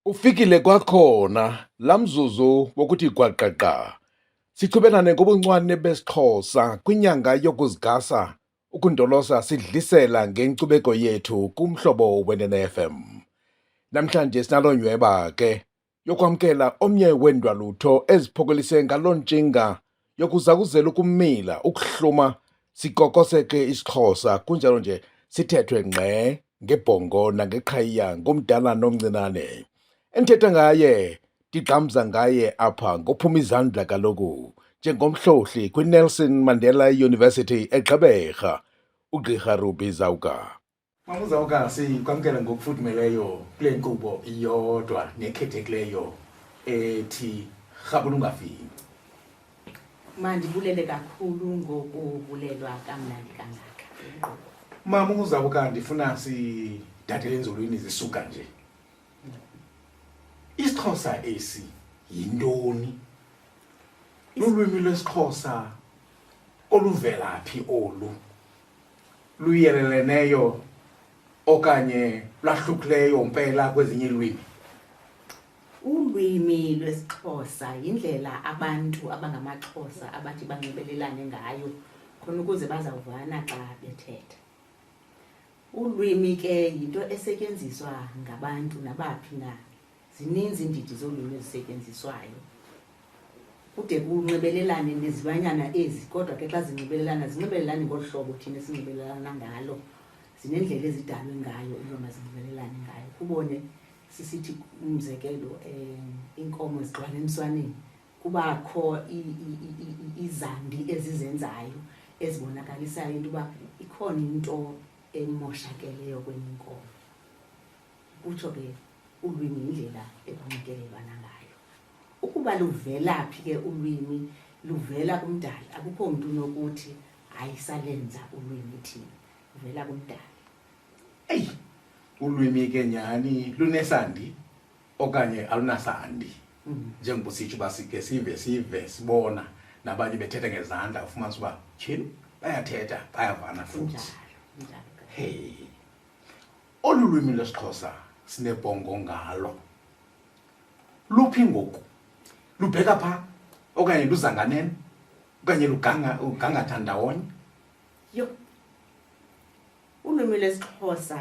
Ufikile kwakhona laa mzuzu wokuthi gwaqaqa sichubelane ngobuncwane besiXhosa kwinyanga yokuzigasa ukundolosa sidlisela ngenkcubeko yethu kumhlobo wenene FM. Namhlanje sinaloo nyweba ke yokwamkela omnye weendwalutho eziphokelise ngaloo ntshinga yokuzakuzela ukumila ukuhluma sikokoseke isiXhosa kunjalo nje sithethwe ngqe ngebhongo nangeqhayiya ngomdala nomncinane. Endithetha ngaye ndigqamza ngaye apha ngophuma izandla kaloku njengomhlohli kwiNelson Mandela University eGqeberha uGqirha Ruby Zawuka. Mama uZawuka, sikwamkela ngokufudumeleyo kule nkqubo iyodwa nekhethekileyo ethi rhabula ungafinci. Mandibulele kakhulu ngokubulelwa kamnandi kangaka inkqubo. Mama uZawuka, ndifuna sidadele enzulwini zisuka nje. IsiXhosa esi yintoni? Lulwimi lwesiXhosa oluvelaphi olu? Luyeleleneyo okanye lwahlukileyo mpela kwezinye iilwimi? Ulwimi lwesiXhosa yindlela abantu abangamaXhosa abathi banxibelelane ngayo khona ukuze bazawuvana xa bethetha. Ulwimi ke yinto esetyenziswa ngabantu nabaphi na. Zininzi iindidi zolwimi ezisetyenziswayo. Kude kunxibelelane nezilwanyana ezi, kodwa ke xa zinxibelelana zinxibelelani ngolu hlobo thina esinxibelelana ngalo. Zinendlela ezidalwe ngayo into mazinxibelelane ngayo. Kubone sisithi umzekelo um iinkomo zigxwala emswaneni, kubakho izandi ezizenzayo ezibonakalisayo into yoba ikhona into emoshakeleyo kwenye inkomo. Kutsho ke ulwimi yindlela ekunxityelelwana ngayo. Ukuba luvela phi ke ulwimi, luvela kuMdali. Akukho mntu unokuthi hayi salenza ulwimi thina, luvela kuMdali. Eyi, ulwimi ke nyhani lunesandi okanye alunasandi. Njengoba usitsho uba sikhe sive sive sibona nabanye bethetha ngezandla ufumanisa uba tyhini bayathetha bayavana futhi. Kunjalo, kunjalo. Hey. Olu lwimi lwesiXhosa sinebhongo ngalo luphi ngoku? Lubheka pha okanye luzanganene okanye luganga ugangatha ndawonye? Yho, ulwimi lwesiXhosa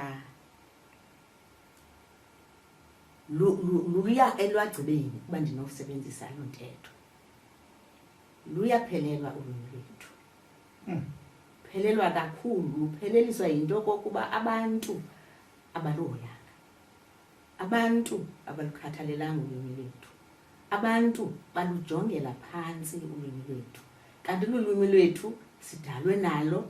luya elwagcibeni ukuba ndinokusebenzisa loo ntetho. Luyaphelelwa ulwimi lwethu. Phelelwa kakhulu, lupheleliswa yinto yokokuba abantu abaluhoyanga, abantu abalukhathalelanga ulwimi lwethu, abantu balujongela phantsi ulwimi lwethu. Kanti lulwimi lwethu sidalwe nalo,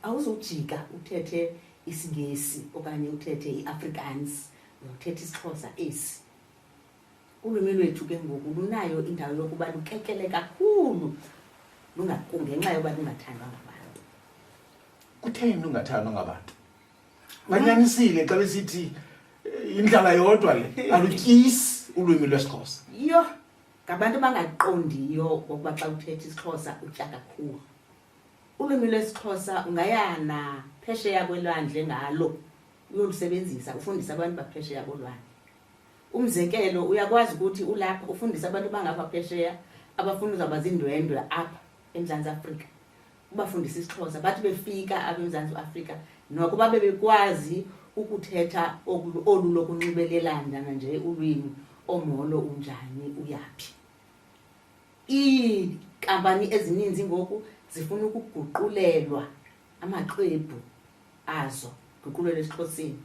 awuzujika uthethe isiNgesi okanye uthethe iAfrikaans, uzawuthetha isiXhosa esi. Ulwimi lwethu ke ngoku lunayo indawo yokuba lukekele kakhulu ngenxa yoba lungathandwa ngabantu. Kutheni lungathandwa ngabantu? Banyanisile xa besithi eh, indlala yodwa le alutyisi ulwimi lwesiXhosa. Yho, ngabantu abangaqondiyo ngokuba xa uthetha isiXhosa utya kakhulu. Ulwimi lwesiXhosa ungaya naphesheya kwelwandle ngalo uyolusebenzisa ufundise abantu baphesheya kolwandle. Umzekelo, uyakwazi ukuthi ulapha ufundise abantu abangapha phesheya abafuna uzawuba ziindwendwe apha eMzantsi Afrika, ubafundise isiXhosa. Bathi befika apha eMzantsi Afrika noko babe bekwazi ukuthetha olu lokunxibelelana nje ulwimi, omolo unjani, uyaphi. Iinkampani ezininzi ngoku zifuna ukuguqulelwa amaxwebhu azo, guqulelwe esiXhoseni.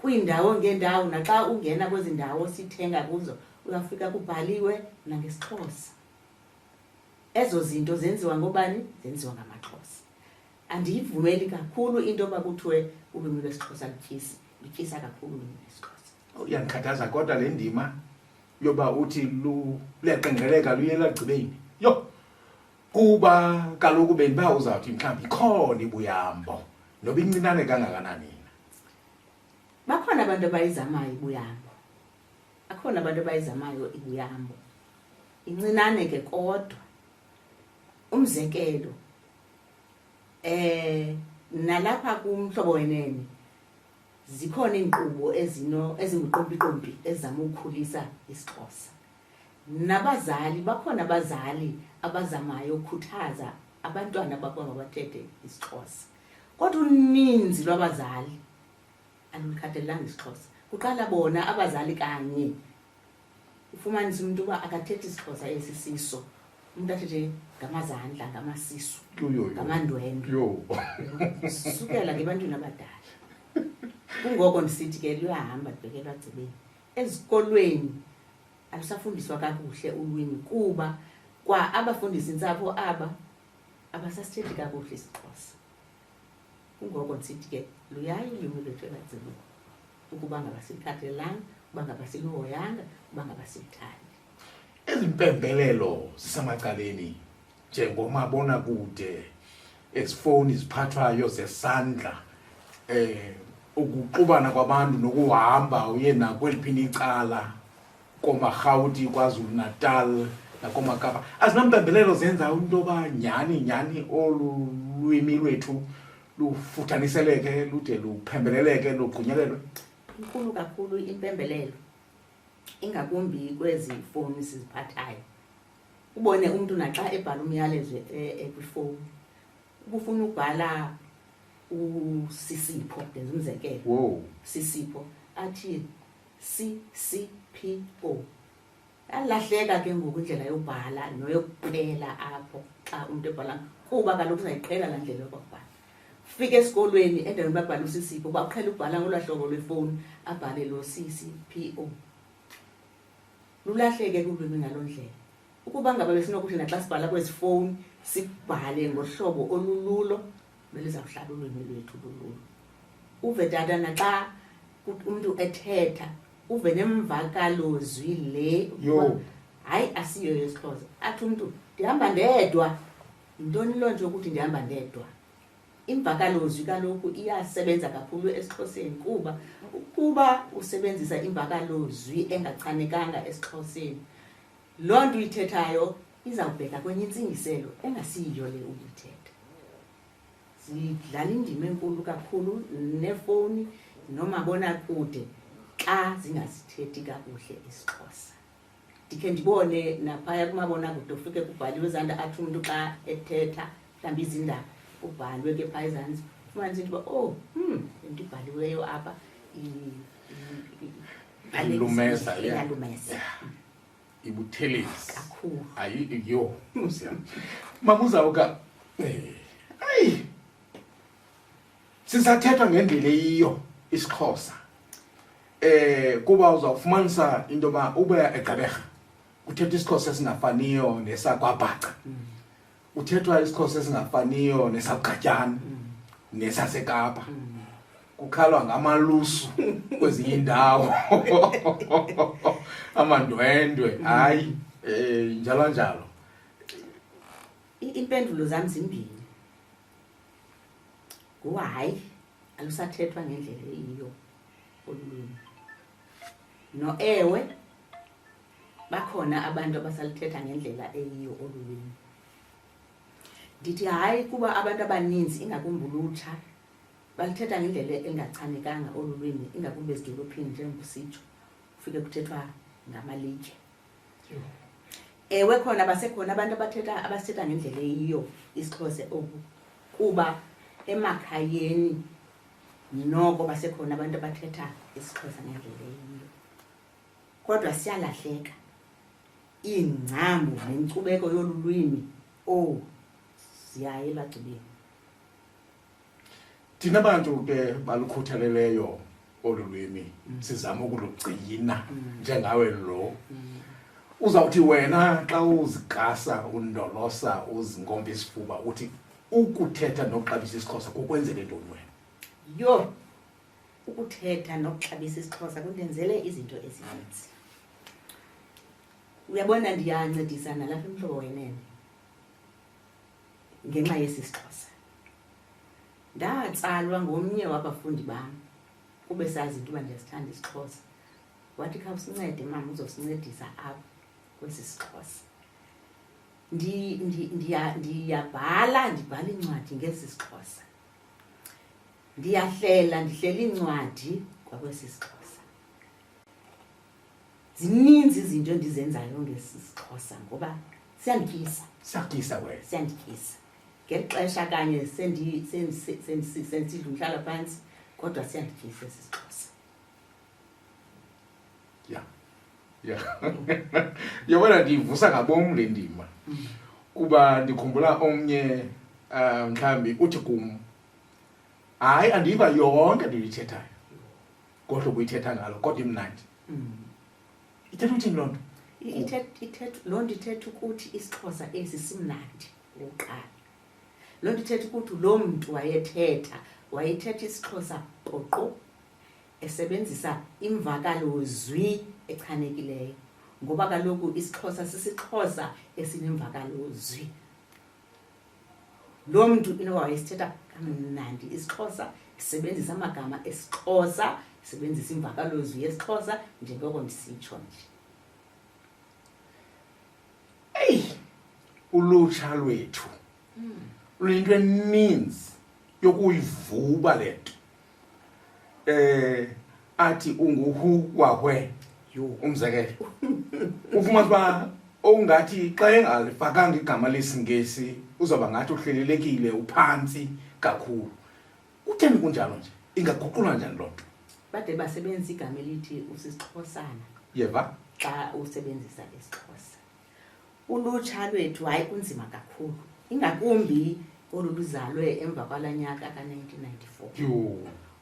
Kwiindawo ngeendawo, naxa ungena kwezi ndawo sithenga kuzo, uyafika kubhaliwe nangesiXhosa. Ezo zinto zenziwa ngoobani? Zenziwa ngamaXhosa. Andiyivumeli kakhulu into yoba kuthiwe ulwimi lwesiXhosa lutyisi, lutyisa kakhulu ulwimi lwesiXhosa. Iyandikhathaza kodwa le ndima yoba uthi luyaqengqeleka luye elagcibeni. Yho, kuba kaloku bendiba uzawuthi mhlawumbi ikhona ibuyambo noba incinane kangakanani na. Bakhona abantu abayizamayo ibuyambo, akhona abantu abayizamayo ibuyambo, incinane ke kodwa. Umzekelo, eh nalapha kumhlobo wenene Zikhona iinkqubo ezinguqompiqompi ezizama ukukhulisa isiXhosa. Nabazali, bakhona abazali abazamayo ukukhuthaza abantwana babo mabathethe isiXhosa. Kodwa uninzi lwabazali alukhathalelanga isiXhosa. Kuqala bona abazali kanye, ufumanise umntu uba akathethi isiXhosa esi siso, umntu athethe ngamazandla, ngamasisu, ngamandwendwe. Sukela ke ebantwini abadala. Kungoko ndisithi ke luyahamba libheke elwagcibeni. Ezikolweni alusafundiswa kakuhle ulwimi kuba kwa abafundisi ntsapho aba abasasithethi kakuhle isiXhosa. Kungoko ndisithi ke luyayi ulwimi lwethu elwagcibeni ukuba ngaba silikhathalelanga, ukuba ngaba siluhoyanga, ukuba ngaba siluthandi. Ezi mpembelelo zisemacaleni njengomabonakude, ezi fowuni ziphathwayo zesandla, ukuxubana kwabantu nokuhamba uye nakweliphini icala koomaRhawuti, KwaZulu-Natal nakoomaKapa, azinampembelelo zenza into yoba nyhani nyhani olu lwimi lwethu lufuthaniseleke, lude luphembeleleke, lugqunyelelwe? Inkulu kakhulu impembelelo, ingakumbi kwezi fowuni siziphathayo. Ubone umntu naxa ebhala umyalezo ekwifowuni, ubufuna ukubhala uSisipho, ndenza umzekelo. Sisipho, athi C C P O. Yalahleka ke ngoku indlela yobhala noyokupela apho xa umntu ebhala, kuba kaloku uzayiqhela laa ndlela yokubhala. Fika esikolweni endaweni babhala uSisipho, kuba uqhela ukubhala ngolwaa hlobo lwefowuni, abhale lo C C P O. Lulahleke kulwimi ngaloo ndlela. Ukuba ngaba besinokuthi naxa sibhala kwezi fowuni sibhale ngohlobo olululo, belizawuhlala ulwimi lwethu lululo. Uve tata naxa umntu ethetha, uve nemvakalozwi le ukuba hayi asiyo yesiXhosa. Athi umntu ndihamba ndedwa. Yintoni loo nto yokuthi ndihamba ndedwa? Imvakalozwi kaloku iyasebenza kakhulu esiXhoseni, kuba ukuba usebenzisa imvakalozwi engachanekanga esiXhoseni, loo nto uyithethayo izawubheka kwenye intsingiselo engasiyiyo le ubuyithetha. Zidlala indima enkulu kakhulu neefowuni nomabonakude xa zingazithethi kakuhle isiXhosa. Ndikhe ndibone naphaya kumabonakude ufike kubhaliwe ezantsi, athi umntu xa ethetha mhlawumbi izindaba kubhalwe ke phaa ezantsi, ufumanise into yoba, oh, le nto ibhaliweyo apha Iyalumeza, yeah. iyalumeza. Yeah. Ibuthelezi. Kakhulu. Ayi, yho, Nkosi yam. Mama uzawuka, ayi, sisathethwa ngendlela eyiyo isiXhosa. Kuba uzawufumanisa into yoba ube eGqeberha kuthethwa isiXhosa esingafaniyo nesakwaBhaca. Kuthethwa isiXhosa esingafaniyo nesakuGatyana, nesaseKapa. Kukhalwa ngamalusu kwezinye iindawo. Amandwendwe, hayi, njalo njalo. Iimpendulo zam zimbini. Nguhayi, alusathethwa ngendlela eyiyo olu lwimi. No ewe, bakhona abantu abasalithetha ngendlela eyiyo olu lwimi. Ndithi hayi kuba abantu abaninzi, ingakumbi ulutsha, balithetha ngendlela engachanekanga olu lwimi, ingakumbi ezidolophini njengokusitsho, ufike kuthethwa ngamalitye. Ewe khona basekhona abantu abasithetha ngendlela eyiyo isiXhosa oku, kuba emakhayeni noko basekhona abantu abathetha isiXhosa ngendlela eyiyo. Kodwa siyalahleka iingcambu nenkcubeko yolu lwimi, oh, ziyaya elwagcibeni. Thina bantu ke balukhuthaleleyo olu lwimi, sizama ukulugcina njengawe lo. Uzawuthi wena xa uzigasa, undolosa, uzinkomba isifuba, uthi ukuthetha nokuxabisa isiXhosa kukwenzele ntoni wena? Yho, ukuthetha nokuxabisa isiXhosa kundenzele izinto ezininzi. Uyabona, ndiyancedisa nalapha eMhlobo Wenene ngenxa yesi siXhosa. Ndatsalwa ngomnye wabafundi bam, kube sazi into uba ndiyasithanda isiXhosa. Wathi khawusincede mama, uzosincedisa apha kwesi siXhosa. Ndiyabhala, ndibhala iincwadi ngesi siXhosa. Ndiyahlela, ndihlela iincwadi kwakwesi siXhosa. Zininzi izinto endizenzayo ngesi siXhosa ngoba siyandityisa. Siyakutyisa wena. Siyandityisa. Ngeli xesha kanye sendisidla umhlala phantsi, kodwa siyandityisa esi siXhosa. Ya. Ya. Yabona ndiyivusa ngabom le ndima. Kuba ndikhumbula omnye mhlawumbi uthi kum, hayi andiyiva yonke into uyithethayo kodwa ubuyithetha ngalo kodwa imnandi. Ithetha uthini loo nto? Loo nto ithetha ukuthi isiXhosa esi simnandi okokuqala. Loo nto ithetha ukuthi loo mntu wayethetha, wayethetha isiXhosa poqo, esebenzisa imvakalozwi echanekileyo, ngoba kaloku isiXhosa sisiXhosa esinemvakalozwi. Loo mntu inoba wayesithetha kamnandi isiXhosa, esebenzisa amagama esiXhosa, esebenzisa imvakalozwi yesiXhosa njengoko ndisitsho nje. Eyi, ulutsha lwethu lunento eninzi yokuyivuba le nto. Athi unguhu wahwe, umzekelo. Ufumanisa uba ongathi xa engalifakanga igama lesiNgesi uzawuba ngathi uhlelelekile, uphantsi kakhulu. Kutheni kunjalo nje? Ingaguqulwa njani loo nto? Bade basebenzisa igama elithi usisiXhosana. Yeva? Xa usebenzisa isiXhosa. Ulutsha lwethu hayi kunzima kakhulu, ingakumbi olu luzalwe emva kwalaa nyaka ka-1994.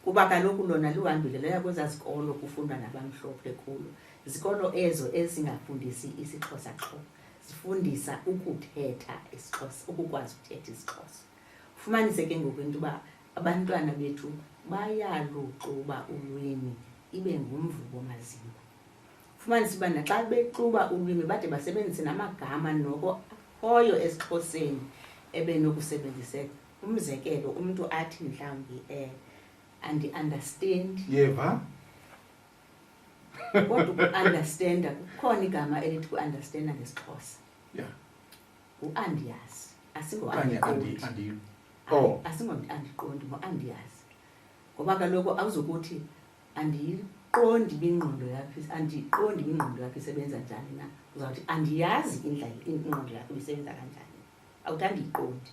Kuba kaloku lona luhambile lwaya kwezaa zikolo kufundwa nabamhlophe kulo. Zikolo ezo ezingafundisi isiXhosa qho, zifundisa ukuthetha isiXhosa, ukukwazi ukuthetha isiXhosa. Ufumanise ke ngoku into yoba abantwana bethu bayaluxuba ulwimi ibe ngumvubo mazimba. Fumanise uba naxa bexuba ulwimi bade basebenzise namagama noko akhoyo esiXhoseni ebenokusebenziseka. Umzekelo, umntu athi mhlawumbi andi-understand. Yeva? Kodwa uku-understanda, kukhona igama elithi ku-understanda ngesiXhosa. Ngu-andiyazi. Asingo Okanye andiqondi. Oh. Asingo andiqondi, ngu-andiyazi. Ngoba kaloku awuzukuthi andiyiqondi uba ingqondo yakho andiyiqondi uba ingqondo yakho isebenza njani na. Uzawuthi andiyazi indlela ingqondo yakho ibisebenza kanjani. Awuthi andiyiqondi.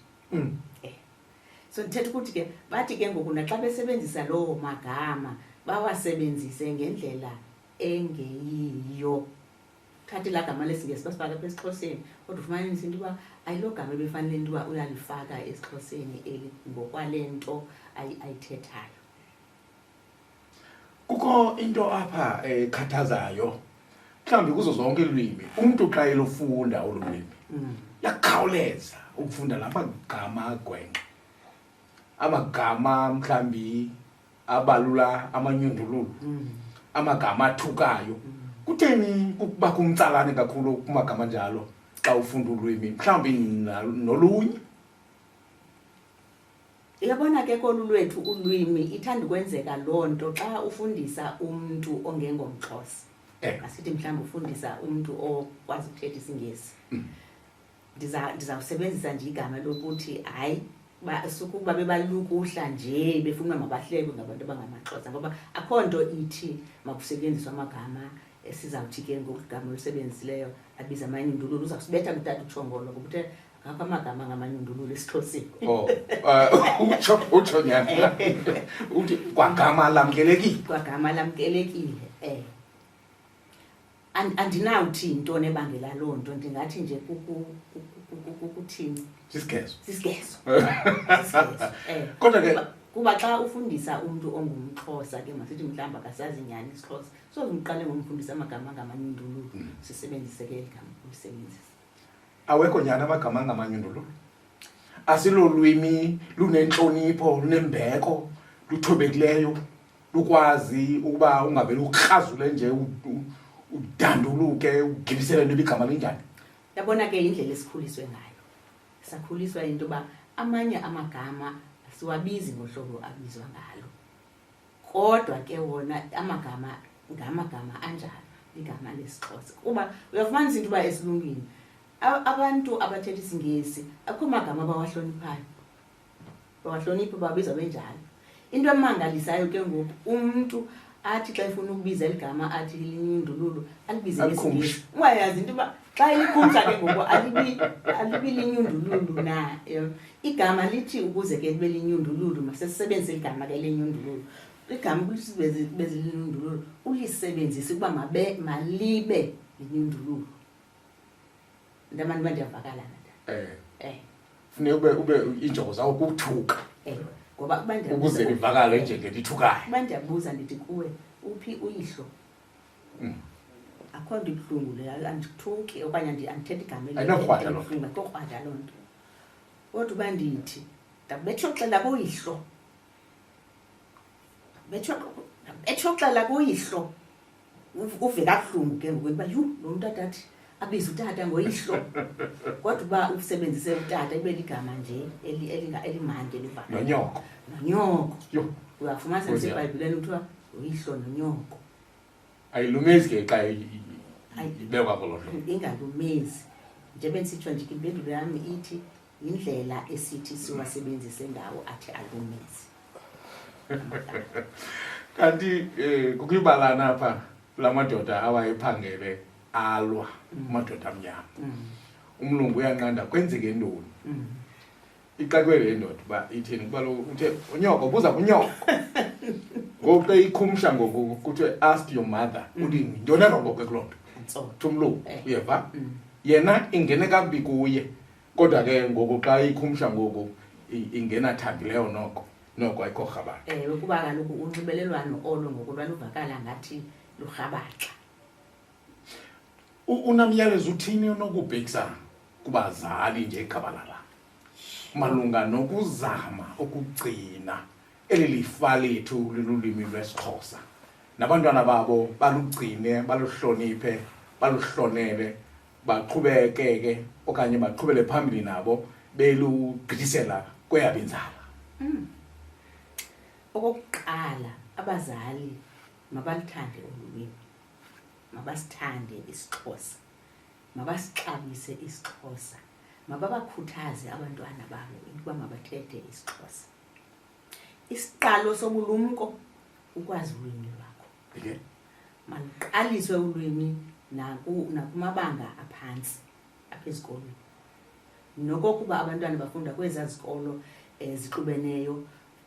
So ndithetha ukuthi ke bathi ke ngoku naxa besebenzisa loo magama bawasebenzise ngendlela engeyiyo. Thatha elaa gama lesiNgesi basifake apha esiXhoseni, kodwa ufumanise into yoba ayilo gama ebefanele into yoba uyalifaka esiXhoseni eli ngokwale nto ayithethayo. Kukho into apha ekhathazayo mhlawumbi kuzo zonke iilwimi. Umntu xa elufunda olu lwimi uyakhawuleza ukufunda la magama agwenxa, amagama mhlawumbi abalula amanyundululu, amagama athukayo. Kutheni kuba kumtsalane kakhulu kumagama anjalo xa ufunda ulwimi mhlawumbi nolunye? Uyabona ke kolu lwethu ulwimi ithanda ukwenzeka loo nto xa ufundisa umntu ongengomXhosa. Asithi mhlawumbi ufundisa umntu okwazi ukuthetha isiNgesi. Ndizawusebenzisa nje igama lokuthi hayi, sukuba bebalukuhla nje befuna uba mabahlekwe ngabantu abangamaXhosa, ngoba akho nto ithi makusetyenziswe amagama esizawuthi ke ngoku igama olisebenzisileyo abiza amanyundululu. Uzawusibetha kutata uTshongolo ngoba uthe akakho amagama ngamanyundululu esiXhoseni. Oh, utsho nyhani. Uthi kwagama lamkelekile. Kwagama lamkelekile, Andinawuthi yintoni ebangela loo nto, ndingathi nje kukuthini? Sisigezo. Sisigezo. Sisigezo. Kodwa ke Kuba xa ufundisa umntu ongumXhosa ke masithi mhlawumbi akasazi nyhani isiXhosa, soze uqale ngomfundisa amagama angamanyundululu, sisebenzise ke eli gama ulisebenzise. Awekho nyhani amagama angamanyundululu. Asilolwimi lunentlonipho, lunembeko, luthobekileyo, lukwazi ukuba ungavele ukrazule nje udanduluke ugibisele noba igama linjani. Yabona ke indlela esikhuliswe ngayo. Sakhuliswa into yoba amanye amagama siwabizi ngohlobo abizwa ngalo. Kodwa ke wona amagama ngamagama anjalo, ligama lesiXhosa. Kuba uyafumanisa into yoba esilungwini abantu abathetha isiNgesi akukho magama abawahloniphayo. Bawahlonipha, bawabiza benjalo. Into emangalisayo ke ngoku, umntu athi xa efuna ukubiza eli gama athi linyundululu, alibize ngesiNgesi, ungayazi into uba xa elikhumsha ke ngoku alibi linyundululu na. Igama lithi ukuze ke libe linyundululu, masesisebenzise igama ke lenyundululu. Igama ukuthi libe linyundululu, ulisebenzise ukuba malibe linyundululu. Ntamani uba ndiyavakala na? Funeka ube injongo zawo kuthuka. Ngoba uba ndiyabuza, ukuze livakale njengelithukayo. Uba ndiyabuza ndithi kuwe, uphi uyihlo? Akho nto ibuhlungu leyo, andithuki okanye andithethi igama Ayinokrwada loo nto. elibuhlungu, akho krwada loo nto. Kodwa uba ndithi ndakubetha uxela kuyihlo, ndakubetha uxela kuyihlo, uve kabuhlungu ke ngoku uba yhu, lo mntu atathi abize utata ngoyihlo. Kodwa uba usebenzise utata ibe ligama nje elimandi elivakalayo. Nonyoko. Nonyoko. Yho. Uyafumanisa Nkosi yam. ngisebhayibhileni kuthiwa uyihlo nonyoko. Ayilumezi ke xa Ayi. ibekwa ngolo hlobo. Ingalumezi. Njengoba ndisitsho nje, impendulo yam ithi yindlela esithi siwasebenzise ngawo athi alumezi. Kanti kukho ibalana apha la madoda awayephangele alwa, amadoda amnyama. Umlungu uyanqanda, kwenzeke ntoni? Ixakwe le ndoda uba ithini, kuba kaloku uthe unyoko, buza kunyoko. Ngoku xa ikhumsha ngoku kuthiwe ask your mother, uthi yintoni erongo ke kuloo nto? Ntso. Uthi umlungu, uyeva? Yena ingene kakubi kuye, kodwa ke ngoku xa ikhumsha ngoku ingena thambileyo noko, noko ayikho rhabaxa. Ewe, kuba kaloku unxibelelwano olo ngoku lwaluvakala ngathi lurhabaxa. Unamyalezo uthini onokubhekisa kubazali nje gabalala malunga nokuzama ukugcina eli lifa lethu lulwimi lwesiXhosa, nabantwana babo balugcine, baluhloniphe, baluhlonele, baqhubekeke okanye baqhubele phambili nabo belugqithisela kweyabo inzala? Okokuqala, abazali mabaluthande olu lwimi, mabasithande isiXhosa, mabasixabise isiXhosa, mababakhuthaze abantwana babo ukuba mabathethe isiXhosa. Isiqalo sobulumko ukwazi ulwimi lwakho. Maluqaliswe ulwimi nakumabanga aphantsi apha ezikolweni. Nokokuba abantwana bafunda kwezaa zikolo zixubeneyo,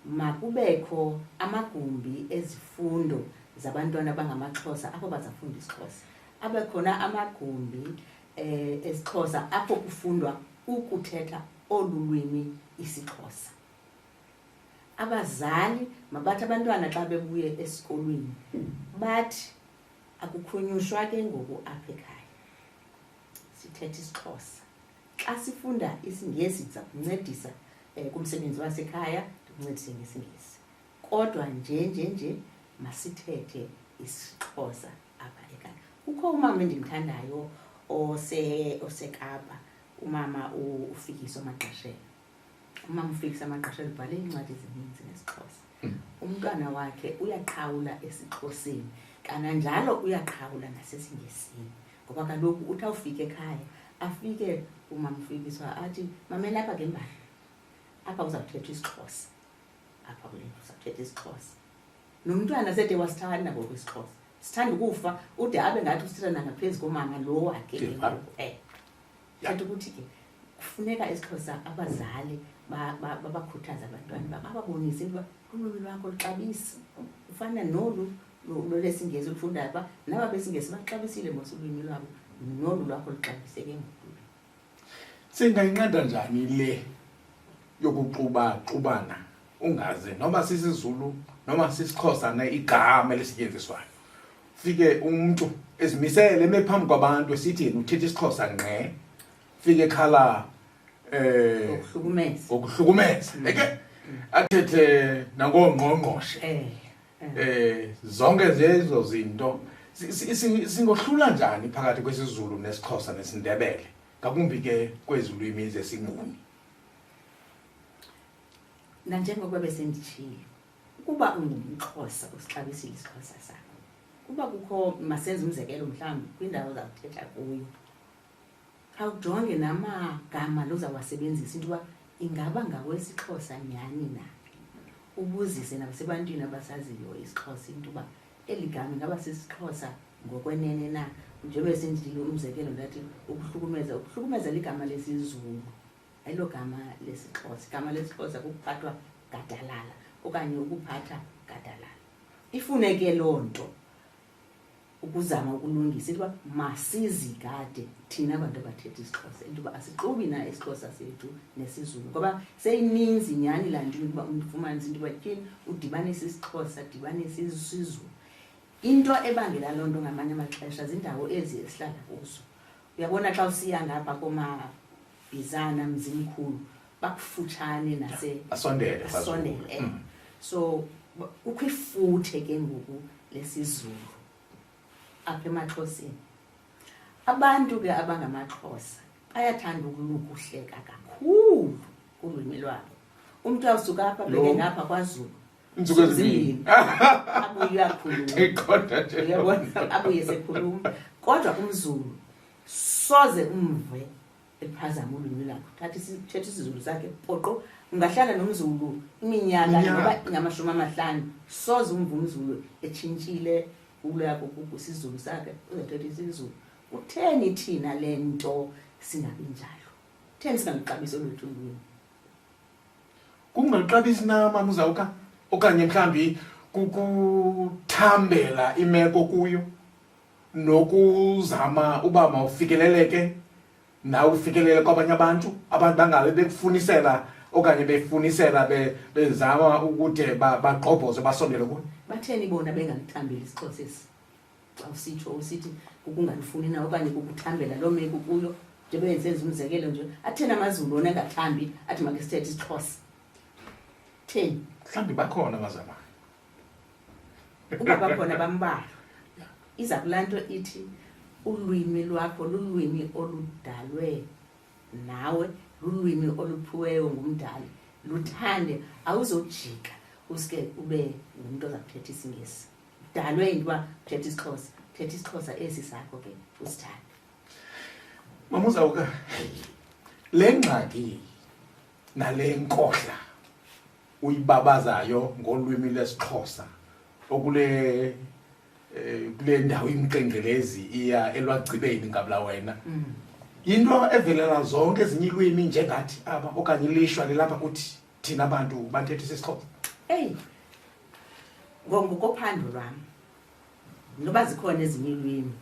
makubekho amagumbi ezifundo zabantwana abangamaXhosa apho bazafunda isiXhosa. Abe khona amagumbi esiXhosa apho kufundwa ukuthetha olu lwimi isiXhosa. Abazali mabathi abantwana xa bebuye esikolweni bathi akukhunyushwa ke ngoku apha ekhaya, sithetha isiXhosa. Xa sifunda isiNgesi ndiza kuncedisa kumsebenzi wasekhaya, ndikuncedise ngesiNgesi. Kodwa nje, nje, nje masithethe isiXhosa apha ekhaya. Kukho umama endimthandayo oseKapa, umama uFikiso Magqashela. Umama uFikiso Magqashela ubhale iincwadi ezininzi ngesiXhosa. Umntwana wakhe uyaqhawula esiXhoseni, kananjalo uyaqhawula nasesiNgesini. Ngoba kaloku uthi awufike ekhaya, afike umama uFikiso athi, mamela apha ke mbali, apha kuzawuthethwa isiXhosa, apha kule ndlu kuzawuthethwa isiXhosa. Nomntwana sede wasithanda ngoku isiXhosa, sithanda ukufa, ude abe ngathi usithetha nangaphezu komama lo wakhe ke ngoku. Thetha ukuthi ke kufuneka isiXhosa abazali babakhuthaze abantwana bababonise into yoba ulwimi lwakho luxabise, ufana nolu lwesiNgesi olufundayo, uba naba besiNgesi baxabisile mos ulwimi lwabo, nolu lwakho luxabiseke ngoku. Singayinqanda njani le yokuxubaxubana ungazi noba sisiZulu noma sisiXhosa na igama elisetyenziswayo? Fike umntu ezimisele eme phambi kwabantu esithi yena uthetha isiXhosa ngqe, fike ekhala, Ngokuhlukumeza. ngokuhlukumeza. Eke athethe nangongqongqoshe. Zonke zezo zinto singohlula njani phakathi kwesiZulu nesiXhosa nesiNdebele, ngakumbi ke kwezi lwimi zesiNguni? Nanjengokuba besenditshilo, ukuba ungumXhosa usixabisile isiXhosa sakho. Kuba kukho, masenze umzekelo mhlawumbi kwindawo ozawuthetha kuyo, khawujonge namagama lo uzawasebenzisa into yoba ingaba ngawesiXhosa nyhani na. Ubuzise nabasebantwini abasaziyo isiXhosa into uba eli gama ingaba sisiXhosa ngokwenene na. Njengoba sendile umzekelo ndathi ukuhlukumeza, ukuhlukumeza ligama lesiZulu, ayilo gama lesiXhosa. Igama lesiXhosa kukuphathwa gadalala okanye ukuphatha gadalala. Ifune ke loo nto ukuzama ukulungisa into yoba masizigade thina bantu abathetha isiXhosa, into yoba asixubi na isiXhosa sethu nesiZulu, ngoba seyininzi nyhani laa nto yokuba umntu ufumanise into yoba tyhini udibanise isiXhosa, adibanise isiZulu. Into ebangela loo nto ngamanye amaxesha ziindawo ezi esihlala kuzo. Uyabona xa usiya ngapha komaBhizana, Mzimkhulu, bakufutshane nase Asondele, asondele. So kukho ifuthe ke ngoku lesiZulu apha emaXhoseni. Abantu ke abangamaXhosa bayathanda ukulukuhleka kakhulu kulwimi lwabo. Umntu awusuka apha bheke ngapha kwaZulu, Iintsuku ezimbini. Abuye uyakhuluma. Ndiqonda nje. Uyabona, abuye sekhuluma. Kodwa umZulu soze umve ephazama ulwimi lwakhe. Thatha thetha isiZulu sakhe poqo. Ungahlala nomZulu iminyaka Iminyaka. noba ingama-50, soze umve umZulu etshintshile kulapho isiZulu sakhe, uzathetha isiZulu. Kutheni thina le nto singabi njalo? Kutheni singaluxabisi olwethu ulwimi? Kungaluxabisi na, Mama Uzawuka? Okanye mhlawumbi kukuthambela imeko kuyo nokuzama uba mawufikeleleke nawe ufikelele kwabanye abantu, abantu bangabe bekufunisela okanye befunisela bezama ukude bagqobhoze basondele kuwe? Batheni bona bengalithambeli isiXhosa esi? Xa usitsho usithi kukungalifuni na okanye kukuthambela loo meko kuyo? Njengoba yenze umzekelo nje, atheni amaZulu wona engathambi athi makhe sithethe isiXhosa? Theni? Mhlawumbi bakhona abazamayo. Uba bakhona bambalwa. Iza kulaa nto ithi ulwimi lwakho lulwimi oludalwe nawe, lulwimi oluphiweyo ngumdali, luthande, awuzojika uske ube ngumntu oza kuthetha isiNgesi. Udalwe into uba uthetha isiXhosa, thetha isiXhosa esi sakho ke usithande. Mama Uzawuka, le ngxaki nale nkohla uyibabazayo ngolwimi lwesiXhosa okule kule ndawo imqengqelezi iya elwagcibeni ngabula wena, yinto evelela zonke ezinye iilwimi njengathi aba, okanye ilishwa lilapha kuthi thina bantu bathetha isiXhosa? Eyi, ngokophando lwam, noba zikhona ezinye iilwimi,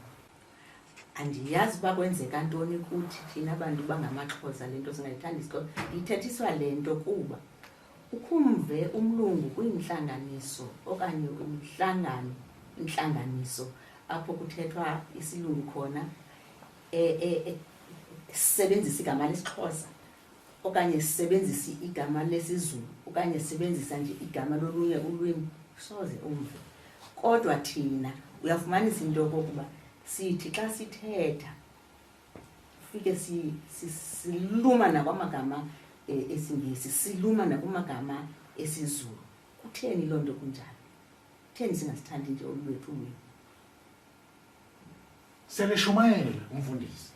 andiyazi uba kwenzeka ntoni kuthi thina bantu bangamaXhosa le nto singayithandi isiXhosa. Ndiyithethiswa le nto kuba ukhumve umlungu kwintlanganiso okanye umhlangano, intlanganiso apho kuthethwa isilungu khona, sisebenzisa igama lesiXhosa okanye sisebenzisa igama lesiZulu okanye sisebenzisa nje igama lolunye ulwimi, soze umve. Kodwa thina uyafumanisa into yokokuba sithi xa sithetha fike siluma nakwamagama esiNgesi, siluma nakumagama esiZulu. Kutheni loo nto kunjalo? Kutheni singasithandi nje olu lwethu ulwimi? Seleshumayela umfundisi,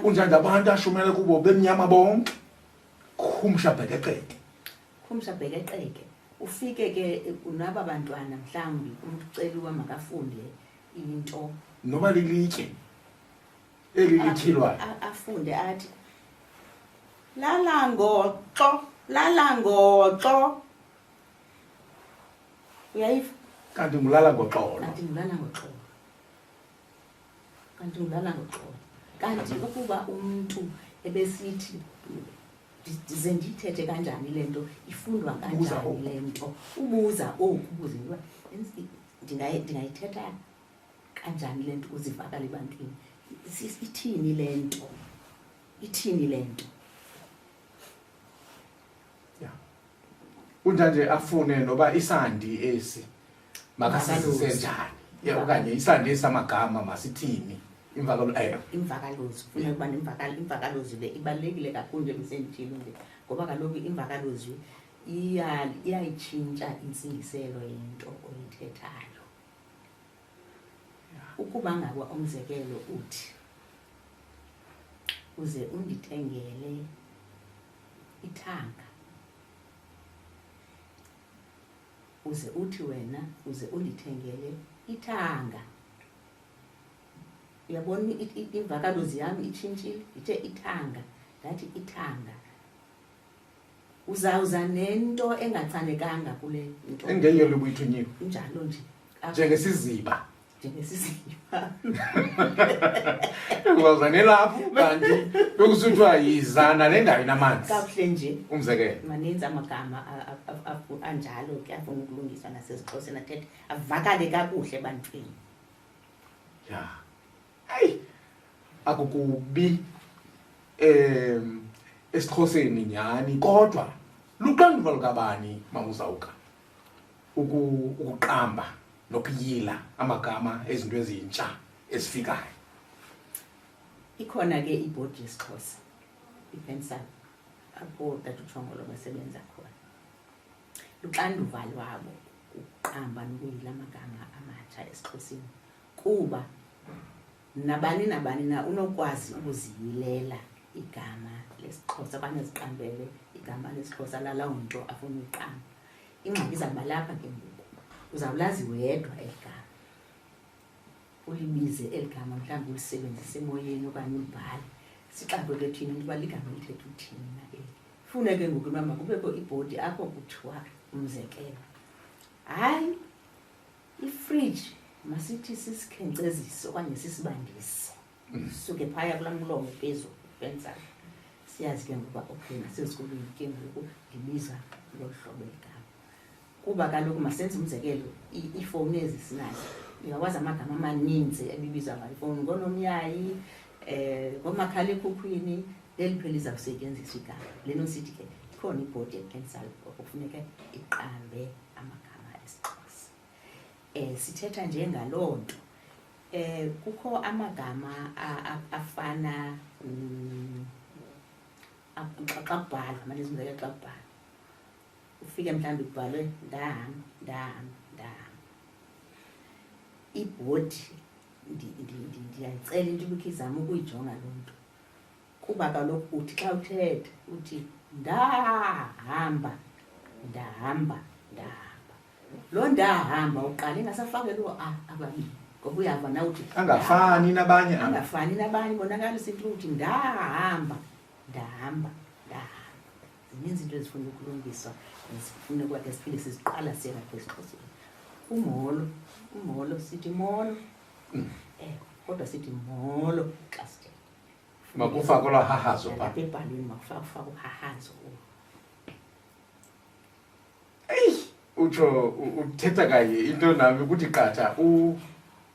kunjani abantu ashumayela kubo bemnyama bonke, khumsha bhekeqeke. Khumsha bhekeqeke. Ufike ke unaba bantwana, mhlawumbi umntu uceliwe makafunde into, noba lilitye eli lityhilwayo, afunde athi lala ngoxo, lala ngoxo. Uyayiva? Kanti ngulala ngoxolo. Kanti ngulala ngoxolo. Kanti ngulala ngoxolo. Kanti ukuba umntu ebesithi ndize ndiyithethe kanjani le nto, ifundwa Ubuza kanjani oku. le nto, ubuza oku, ubuze into yoba ndingayithetha kanjani le nto ukuze ivakale ebantwini. Ithini le nto? Ithini le nto? Ya. Kunjanje afune noba isandi esi makasizise Imvakalozwi. njani, ya, okanye isandi esamagama masithini, imvakalo eyo. Imvakalozwi, kufuneka ukuba imvakalozwi le ibalulekile kakhulu njengoba senditshilo nje, ngoba kaloku imvakalozwi iyayitshintsha intsingiselo yento oyithethayo. Ukuba ngaba umzekelo uthi uze undithengele ithanga, Uze uthi wena uze undithengele ithanga. Uyabona imvakalozi yam itshintshile, ndithe ithanga, ndathi ithanga. Uzawuza nento engachanekanga kule nto. Engeyo le ubuyithunyiwe. Injalo nje. Njengesiziba. Njengesiziba. Uzawuza nelaphu kanti bekusithiwa yiza nale ndawo inamanzi. Kakuhle nje. Umzekelo. Maninzi amagama anjalo ke afuna ukulungiswa nasesiXhoseni athethe avakale kakuhle ebantwini. Ya. Hayi. Akukubi esiXhoseni nyhani kodwa luxanduva lukabani Mamuzawuka ukuqamba nokuyila amagama ezinto ezintsha ezifikayo. Ikhona ke ibhodi yesiXhosa, iPENSAL, apho tata uTshongolo basebenza khona. Luxanduva lwabo ukuqamba nokuyila amagama amatsha esiXhoseni kuba nabani nabani na unokwazi ukuziyilela igama lesiXhosa okanye aziqambele igama lesiXhosa laloo nto afuna uyiqamba. Ingxaki izawuba lapha ke ngoku, uzawulazi wedwa eli gama, ulibize eli gama mhlawumbi ulisebenzise emoyeni okanye ulibhale. Sixakwe ke thina into yoba ligama lithetha uthini na eli. Fune ke ngoku uba makubekho ibhodi apho kuthiwa umzekelo, hayi ifriji masithi sisikhenkcezisi okanye sisibandisi. Sisuke phaya kulaa mlomo phezulu pensala. Siyazi ke ngoku uba okay nasezikolweni ke ngoku ndibiza ngolu hlobo eli gama. Kuba kaloku masenze umzekelo, iifowuni ezi sinazo, uyakwazi amagama amaninzi ebibizwa ngayo ifowuni, ngoonomyayi, ngoomakhalekhukhwini, leliphi elizawusetyenziswa igama. Leno sithi ke ikhona ibhodi yePENSAL okufuneka iqambe amagama esiXhosa. Sithetha nje ngaloo nto. Kukho amagama afana, xa kubhalwa, manje umzekelo xa kubhalwa, ufike mhlawumbi kubhalwe ndahamba, ndahamba, ndahamba. Ibhodi ndiyayicela into ubikhe izame ukuyijonga loo nto, kuba kaloku uthi xa uthetha uthi ndahamba, ndahamba, ndahamba. Loo ndahamba uqale ingasafake loo a ababini, ngoba uyava na uthi angafani nabanye aba. Angafani nabanye, bonakalisa into uthi ndahamba, ndahamba, ndahamba. Zininzi iinto ezifuna ukulungiswa, zifuna ukuba ke siphinde siziqwalasele apha esiXhoseni. Umholo, umholo sithi molo. Kodwa sithi molo xa sithetha. Makufakwe olwaa hahazo pha. Lapha ebhalweni makufakwe uhahazo olu. Eyi, utsho uthetha kanye into nami kuthi qatha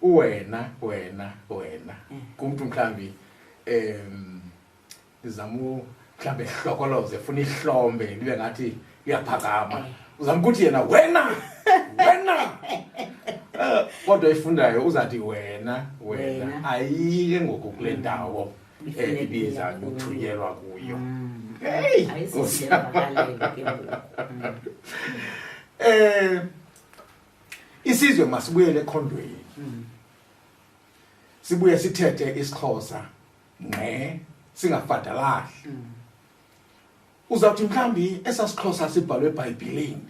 uwena, wena, wena. Kumntu mhlawumbi, ndizama mhlawumbi ehlokoloze, efuna ihlombe libe ngathi liyaphakama. Uzama ukuthi yena wena, wena. Kodwa efundayo uzathi wena, wena. Wena. Ayiye ngoku kule ndawo, Ifuneka ibiza kuyo. kuthunyelwa kuyo. Hey, Ayisiso Nkosi. lemvakalelo ke ngoku. Isizwe masibuyele ekhondweni. Sibuye sithethe isiXhosa ngqe, singafadalali. Uzawuthi mhlawumbi esasixhosa sibhalwe eBhayibhileni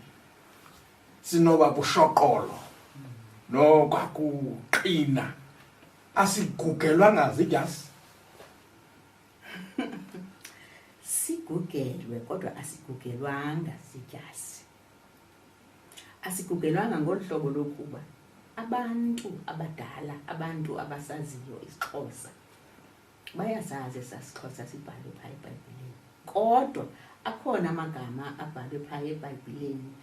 sinoba bushoqolo nokwakuqina, asigugelwanga zidyasi. Sigugelwe kodwa asigugelwanga zidyasi. Asigugelwanga ngolu hlobo lokuba abantu abadala, abantu abasaziyo isiXhosa, bayasazi esasixhosa sibhalwe phaa eBhayibhileni. Kodwa akhona amagama abhalwe phaa eBhayibhileni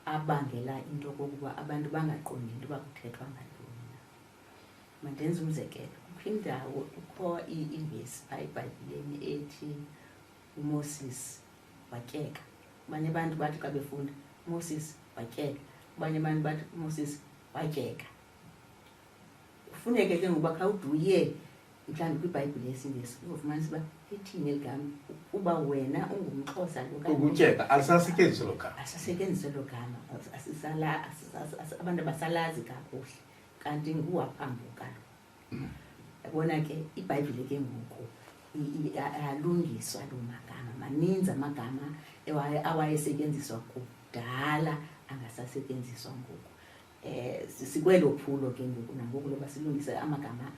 abangela into okokuba abantu bangaqondi into yoba kuthethwa ngantoni na. Mandenze umzekelo. Kukho indawo, kukho ivesi phaa eBhayibhileni ethi uMoses watyeka. Abanye abantu bathi xa befunda uMoses watyeka, abanye abantu bathi uMoses watyeka. Kufuneke ke ngoba khawuduye mhlawumbi kwiBhayibhile yesiNgesi uzofumanisa uba lithini eli gama, uba wena ungumXhosa lo kanye Ukutyeka alisasetyenziswa elo gama. Alisasetyenziswa elo gama, abantu abasalazi kakuhle, kanti nguwaphambuka lo. Yabona ke iBhayibhile ke ngoku alungiswa loo magama. Maninzi amagama awayesetyenziswa kudala angasasetyenziswa ngoku. Sikwelo phulo ke ngoku nangoku loba silungise amagama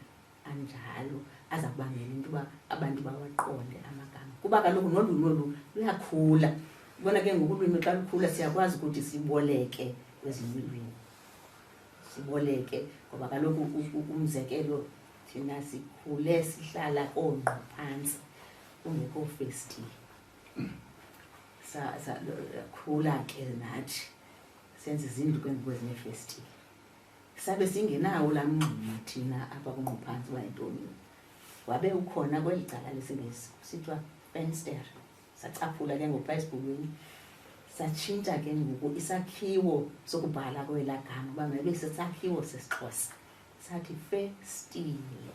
anjalo aza kubangela into yoba abantu bawaqonde amagama, kuba kaloku nolwimi olu luyakhula. Ubona ke ngoku ulwimi xa lukhula siyakwazi ukuthi siboleke kwezinye iilwimi, siboleke ngoba kaloku umzekelo thina sikhule sihlala koongqo phantsi kungekho festile. Sakhula ke nathi senza izindlu ke ngoku ezineefestile, sabe singenawo laa mngxuma thina apha kungqo phantsi uba yintoni. Wabe ukhona kweli cala lesiNgesi kusithiwa fenster. Sacaphula ke ngoku phaa esibhulwini, satshintsha ke ngoku isakhiwo sokubhala kwelaa gama uba mayibe sisakhiwo sesiXhosa, sathi festile.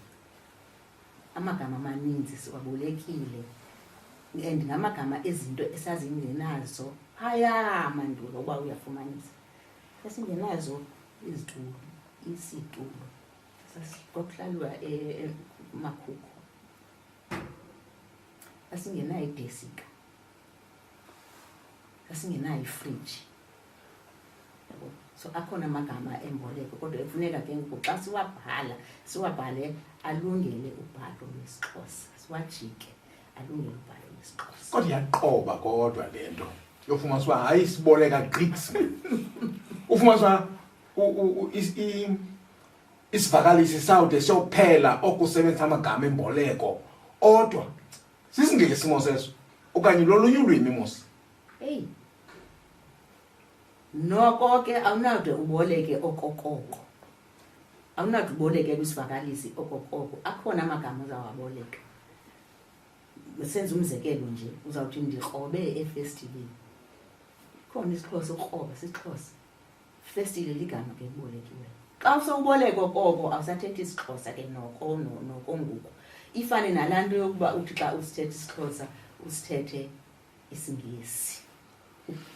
Amagama amaninzi siwabolekile and ngamagama ezinto esazingenazo phaya mandulo. Uba uyafumanisa sasingenazo izitulo, isitulo kwakuhlalwa emakhukhu, sasingenayo idesika, sasingenayo ifriji, yabo. So akhona amagama emboleko, kodwa ekufuneka ke ngoku xa siwabhala siwabhale alungele ubhalo lwesiXhosa, siwajike alungele ubhalo lwesiXhosa. Kodwa iyaqoba kodwa le nto yofumanisa uba hayi siboleka gqithi, ufumanisa uba isivakalisi sawude siyophela okusebenzisa amagama emboleko, odwa sisiNgesi mos eso okanye lolunye ulwimi mos. Eyi, noko ke awunawude uboleke okokoko, awunawude uboleke kwisivakalisi okokoko. Akhona amagama ozawaboleka. Senza umzekelo nje, uzawuthi ndikrobe efestileni, khona isiXhosa ukroba siXhosa, festile ligama ke kubolekiweyo. Xa usowuboleka okoko awusathethi isiXhosa ke noko noko ngoku ifane nalaa nto yokuba uthi xa usithetha isiXhosa usithethe isiNgesi,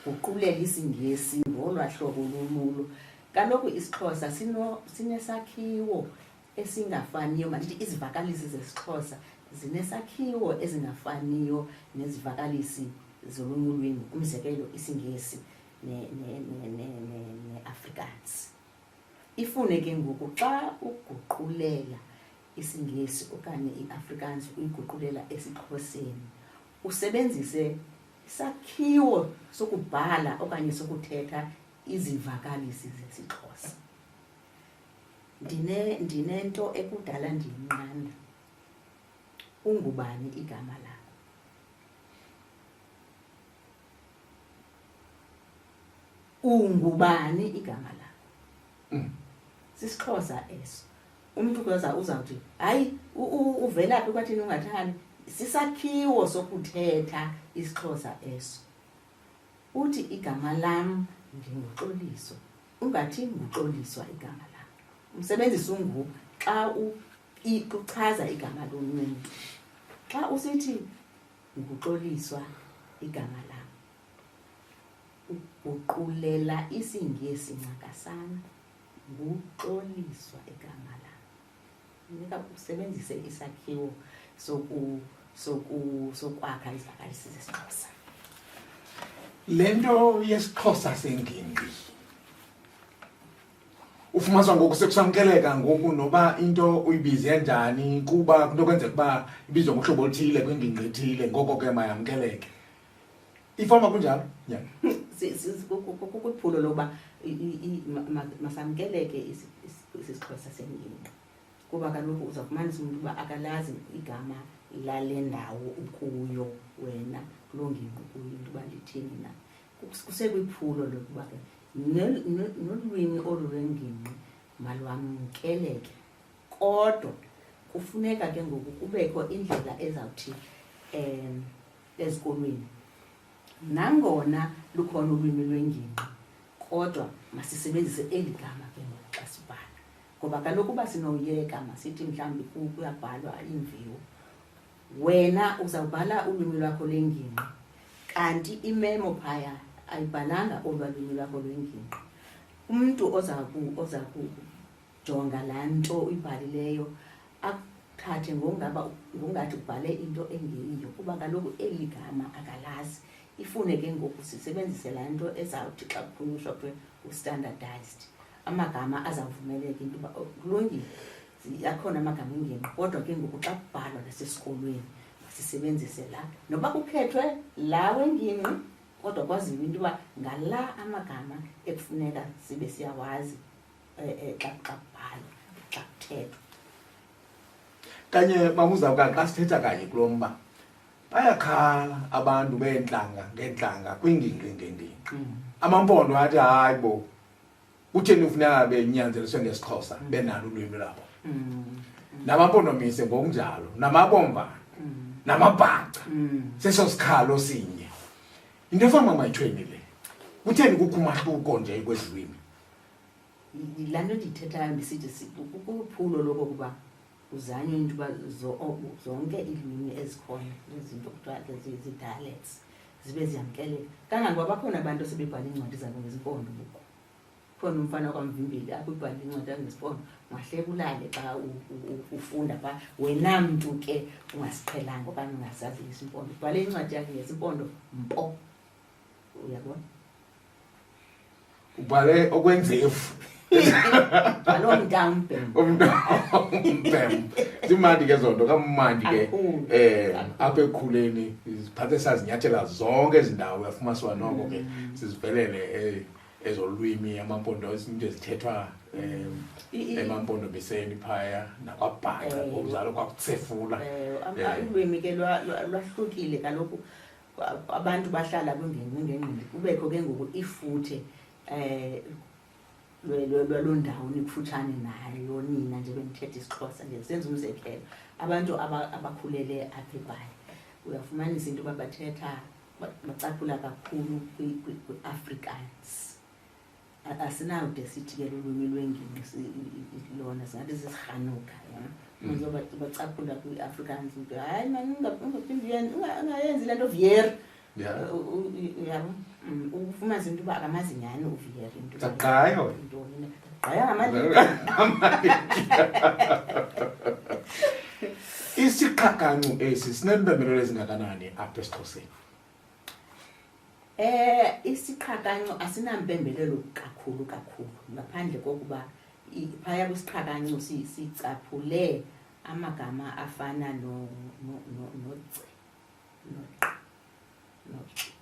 uguqulela isiNgesi ngolwaa hlobo lululo. Kaloku isiXhosa sinesakhiwo esingafaniyo, mandithi izivakalisi zesiXhosa zinesakhiwo ezingafaniyo nezivakalisi zolunye ulwimi, umzekelo isiNgesi neAfrikaans. Ifune ke ngoku xa uguqulela isiNgesi okanye iAfrikaans uyiguqulela esiXhoseni, usebenzise isakhiwo sokubhala okanye sokuthetha izivakalisi zesiXhosa. Ndinento ekudala ndiyinqanda. Ungubani igama lakho? Ungubani igama lakho? SisiXhosa eso. Umntu ke uzawuthi hayi uvelaphi kwathini ungathani. Sisakhiwo sokuthetha isiXhosa eso. Uthi igama lam ndinguXoliswa, ungathi nguXoliswa igama lam. Umsebenzisa ungu xa uchaza igama lomnye umntu. Xa usithi nguXoliswa igama lam, uguqulela isiNgesi ncakasana, nguXoliswa igama lam. Funeka usebenzise isakhiwo sokwakha izivakalisi zesiXhosa. Le nto yesiXhosa sengingqi ufumanisa ngoku sekusamkeleka ngoku noba into uyibize njani, kuba kunokwenzeka uba ibizwa ngohlobo oluthile kwingingqi ethile, ngoko ke mayamkeleke. Ifama kunjalo? Yeah. Kukwiphulo lokuba masamkeleke isiXhosa sengingqi, kuba kaloku uzawufumanisa umntu uba akalazi igama lale ndawo ukuyo wena, kuloo ngingqi ukuyo, into yoba lithini na. Kusekwiphulo lokuba ke nolwimi olu lwengingqi malwamkeleke, kodwa kufuneka ke ngoku kubekho indlela ezawuthi ezikolweni, nangona lukhona ulwimi lwengingqi, kodwa masisebenzise eli gama ke ngoku xa sibhala. Ngoba kaloku uba sinoyeka, masithi mhlawumbi kuyabhalwa iimviwo, wena uzawubhala ulwimi lwakho lwengingqi, kanti imemo phaya ayibhalanga olwaa lwimi lwakho lwengingqi. Umntu oza kujonga laa nto uyibhalileyo akuthathe ngokungathi ubhale into engeyiyo, kuba kaloku eli gama akalazi. Ifune ke ngoku sisebenzise laa nto ezawuthi xa kuphunyushwa kuthiwe u-standardized, amagama azawuvumeleka into yoba, oh, kulungile, akhona amagama engingqi, kodwa ke ngoku xa kubhalwa nasesikolweni masisebenzise la, noba kukhethwe la wengingqi, kodwa kwaziwe into yoba ngala amagama ekufuneka sibe siyawazi xa kubhalwa, xa kuthethwa. Kanye mamuzawuka, xa sithetha kanye kulo mba, bayakhala abantu beentlanga ngeentlanga kwiingingqi ngeengingqi. AmaMpondo athi hayi bo, kutheni kufuneka benyanzeliswe ngesiXhosa benalo ulwimi lwabo? NamaMpondomise ngokunjalo, namaBomvana, namaBhaca, seso sikhalo sinye. Into efana mayithweni le, kutheni kukho umahluko nje kwezi lwimi? Laa nto ndiyithethayo ndisithi kuluphulo lokokuba kuzanywe into yoba zonke iilwimi ezikhona, izinto kuthiwa ke zii-dialects, zibe ziyamkeleka. Kangangoba bakhona abantu esebebhala iincwadi zabo ngesiMpondo ngoku. Khona umfana wakwaMvimbili apho ubhala incwadi yakhe ngesiMpondo, ungahleka ulale xa ufunda phaa. Wena mntu ke ungasiqhelanga okanye ungasazi isiMpondo, ubhale incwadi yakhe ngesiMpondo mpo, uyabona? Ubhale okwendzefu. Bhale umntampem. Umntampem. Zimandi ke zonto, kamandi ke. Kakhulu. Apha ekukhuleni siphathe sazinyathela zonke ezi ndawo, uyafumanisa noko ke sizivelele ezolwimi amaMpondo, izinto ezithethwa emaMpondomiseni phaya nakwaBhaca, ngokunjalo kwakuTsefula. Ulwimi ke lwahlukile kaloku. Abantu bahlala kwingingqi ngengingqi, kubekho ke ngoku ifuthe lwaloo ndawo nikufutshane nayo nina nje benithetha isiXhosa. Nje senza umzekelo, abantu abakhulele apha eBhayi, uyafumanisa into yoba bacaphula kakhulu kwi-Afrikaans. Asinawude sithi ke lulwimi lwengingqi lona, singathi sisirhanuka, yona. Uzoba bacaphula kwi-Afrikaans, into, hayi mani, ungaphindi ungayenzi le nto Vier. Uyabo? Ufumanisa into uba akamazi nyhani uVier into. Taqayo. Intoni na? Gqaya ngamali. Isiqhakancu esi sinempembelelo ezingakanani apha esiXhoseni? Isiqhakancu asinampembelelo kakhulu kakhulu, ngaphandle kokuba phaya kwisiqhakancu sicaphule amagama afana no-C, no-Q, no-X.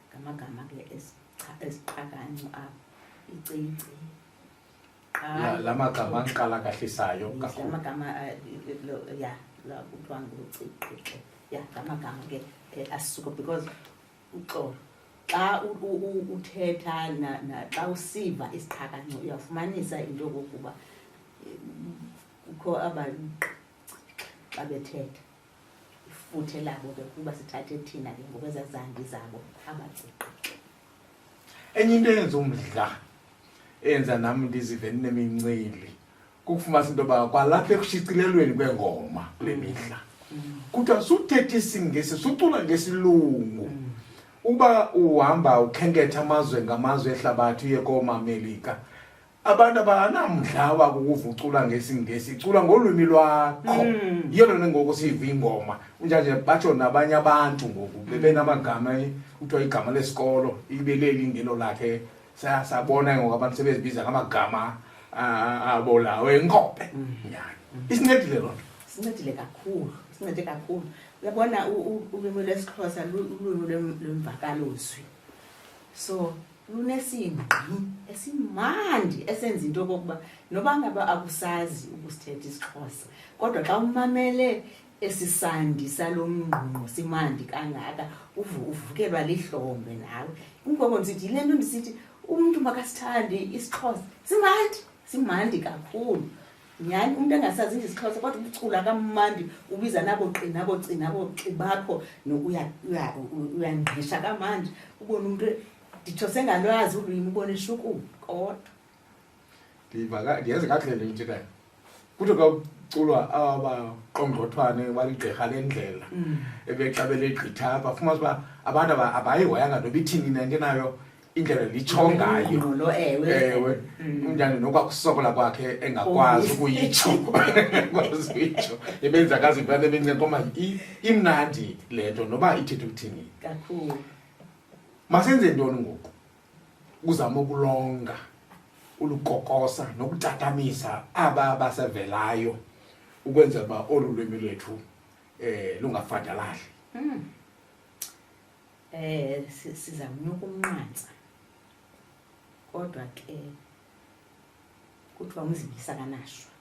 Ngamagama ke esiqhakancu apho. Icici. La magama anqalakahlisayo Yes, kakhulu. la magama, lo, ya, la kuthiwa nguciqixe. Ya, ngamagama ke asuka because uxolo. Xa uthetha na, xa usiva isiqhakancu uyafumanisa into yokokuba kukho aba xa bethetha. Ifuthe labo ke kuba sithathe thina ke ngokwezazandi zabo abaciqixe. Enye into eyenza umdla, eyenza nam ndizive ndinemincili, kukufumanisa into yoba kwalapha ekushicilelweni kwengoma kule mihla kuthiwa suthetha isiNgesi, sucula ngesilungu. Uba uhamba ukhenketha amazwe ngamazwe ehlabathi uye koomaMelika, abantu abanamdla wakukuva ucula ngesiNgesi, cula ngolwimi lwakho. Yiyo loo nto ngoku siva ingoma unjanje, batsho nabanye abantu ngoku bebenamagama, kuthiwa igama lesikolo ibe leli ngelo lakhe. Sabona ngoku abantu sebezibiza ngamagama abo lawo enkobe. Nyhani. Isincedile loo nto. Sincedile kakhulu, sincede kakhulu. Uyabona ulwimi lwesiXhosa ulwimi lwemvakalozwi. So lunesingqi esimandi esenza into okokuba noba ngaba akusazi ukusithetha isiXhosa, kodwa xa umamele esi sandi salo mngqungqo simandi kangaka, uvukelwa lihlombe nawe. Kungoko ndisithi yile nto ndisithi umntu makasithande isiXhosa, simandi, simandi kakhulu. Nyhani umntu engasazi nje isiXhosa kodwa ucula kamandi, ubiza nabo qi, nabo ci, nabo xi bakho, uyangqisha kamandi. Ubone umntu nditsho sengalwazi ulwimi, ubone ishukuma kodwa. Ndiva ndiyenze kakuhle le nto ithethayo. Kuthiwa xa kuculwa abaqongqothwane baligqirha lendlela, ebexa belegqitha apha, fumanisa uba abantu abayihoyanga noba ithini na into enayo indlela litsho ngayo. Ngqolo, ewe. Ewe. Unjani nokwakusokola kwakhe engakwazi ukuyitsho. Engakwazi ukuyitsho. Ibenza kaziva emincinci, kodwa imnandi le nto noba ithetha ukuthini. Kakhulu. Masenze ntoni ngoku uzama ukulonga ulukokosa nokutatamisa aba basevelayo ukwenzela uba olu lwimi lwethu lungafadalali? Sizawunyuka umnqantsa, kodwa ke kuthiwa umzimisa kanashwa.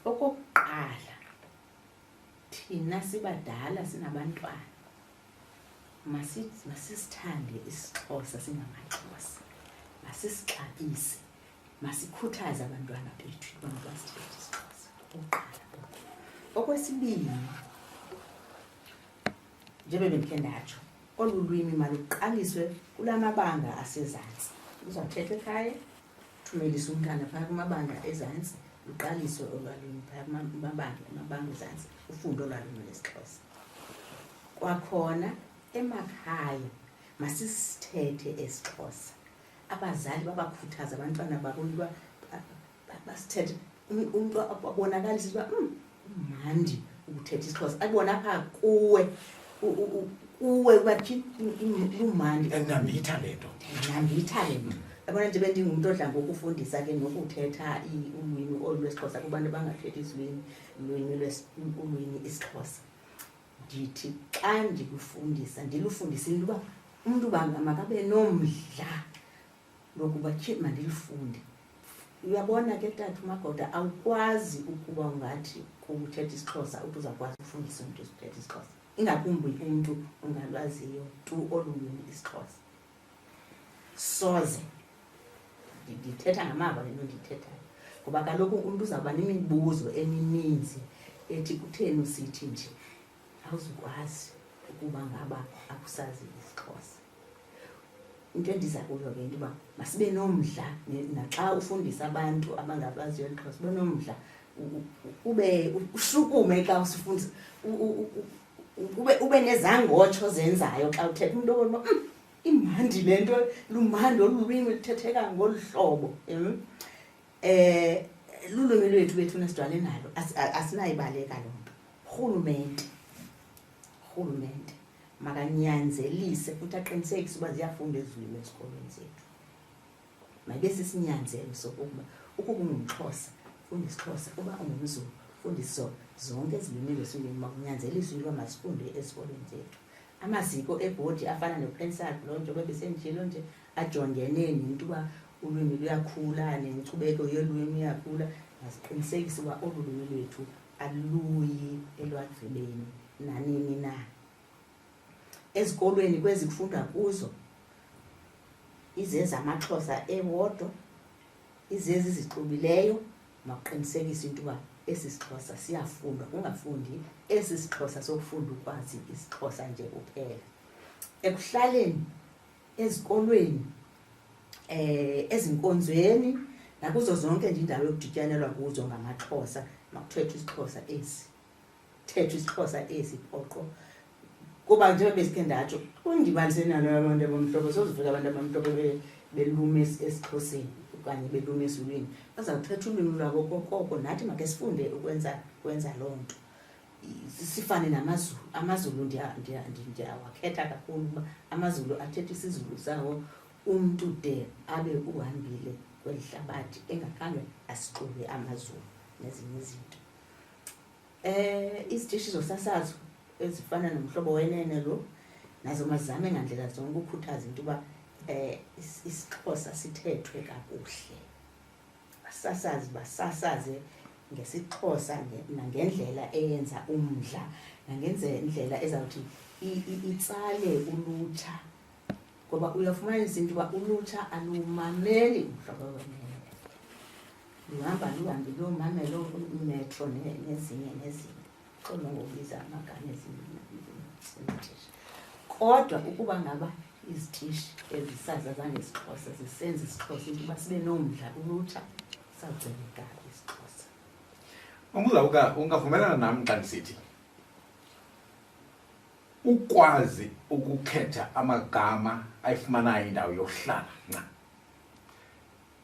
Okokuqala, thina sibadala sinabantwana, masisithande isiXhosa singamaXhosa, masisixabise, masikhuthaze abantwana bethu uba mabasithethe isiXhosa. Okokuqala oko. Okwesibini, njengoba bendikhe ndatsho, olu lwimi maluqaliswe kula mabanga asezantsi. Luzawuthethwa ekhaya, thumelise umntana phaya kumabanga ezantsi, luqaliswe olwaa lwimi phaya kumabanga ezantsi, ufunde olwaa lwimi lwesiXhosa. Kwakhona emakhaya masisithethe esiXhosa. Abazali babakhuthaze abantwana babo into yoba basithethe. Umntu abonakalise uba kumandi ukuthetha isiXhosa, abone apha kuwe, kuwe uba tyhini, lumandi. Ndinambitha le nto. Ndinambitha le nto. Yabona nje bendingumntu odla ngokufundisa ke nokuthetha ulwimi olu lwesiXhosa kubantu abangathethi izilwimi, ulwimi ulwimi isiXhosa. Ndithi xa ndikufundisa, ndilufundise into uba umntu uba makabe nomdla lokuba tyhini mandilifunde. Uyabona ke tata uMagoda, awukwazi ukuba ungathi kuthetha isiXhosa uthi uzawukwazi ukufundisa umntu ukuthetha isiXhosa, ingakumbi umntu ongalwaziyo tu olu lwimi isiXhosa. Soze. Ndithetha ngamava le nto ndiyithethayo, ngoba kaloku umntu uzawuba nemibuzo emininzi ethi kutheni usithi nje, awuzukwazi ukuba ngaba akusazi isiXhosa. Into endiza kuyo ke into yoba masibe nomdla, naxa ufundisa abantu abangalwaziyo eli Xhosa, ube nomdla, ube ushukume xa usifundisa, ube nezangotsho ozenzayo xa uthetha. Umntu obona uba, imandi le nto, lumandi olu lwimi luthetheka ngolu hlobo. Lulwimi lwethu bethuna sidwale nalo, asinayibaleka loo nto. Rhulumente makanyanzelise futhi aqinisekise uba ziyafunda ezi lwimi ezikolweni zethu. Mayibe sisinyanzelo sokokuba ukuba ungumXhosa funda isiXhosa, uba ungumZulu funda isiZulu. Zonke ezi lwimi zesiNguni makunyanzeliswe into yoba mazifunde ezikolweni zethu. Amaziko ebhodi afana noPensac lo njengoba besenditshilo nje, ajongene nento uba ulwimi luyakhula nenkcubeko yolwimi iyakhula, maziqinisekise uba olu lwimi lwethu aluyi elwagqibeni nanini na. Ezikolweni kwezi kufundwa kuzo izezamaXhosa ewodwa, izezi zixubileyo, makuqinisekiswe into yoba esi siXhosa siyafundwa, kungafundi esi siXhosa sokufunda ukwazi isiXhosa nje kuphela. Ekuhlaleni, ezikolweni, ezinkonzweni, nakuzo zonke nje indawo ekudityanelwa kuzo ngamaXhosa, makuthethwe isiXhosa esi. Thethwe isiXhosa esi poqo. Kuba njengoba besikhe ndatsho, kundibanise nalo abantu abamhlophe, sozifika abantu abamhlophe belume esiXhoseni okanye belume esiZulwini, bazawuthetha ulwimi lwabo kokoko, nathi makhe sifunde ukwenza loo nto. Sifane namaZulu. AmaZulu ndiyawakhetha kakhulu uba amaZulu athetha isiZulu sawo, umntu de abe uhambile kweli hlabathi engakhange asixube amaZulu nezinye izinto. Izitishi zosasazo ezifana noMhlobo Wenene lo, nazo mazame ngandlela zonke ukukhuthaza into yoba isiXhosa sithethwe kakuhle. Basasazi basasaze ngesiXhosa nangendlela eyenza umdla, nangendlela ezawuthi itsale ulutsha, ngoba uyafumanisa into yoba ulutsha alumameli uMhlobo Wenene, luhamba luhambe luyomamela iimetro nezinye nezinye, xolo ngokubiza amagama ezinye izitishi. Kodwa ukuba ngaba izitishi ezisasaza ngesiXhosa zisenza isiXhosa into yoba sibe nomdla ulutsha, sawugcineka isiXhosa. Ungavumelana nam xa ndisithi ukwazi ukukhetha amagama ayifumanayo indawo yokuhlala nca.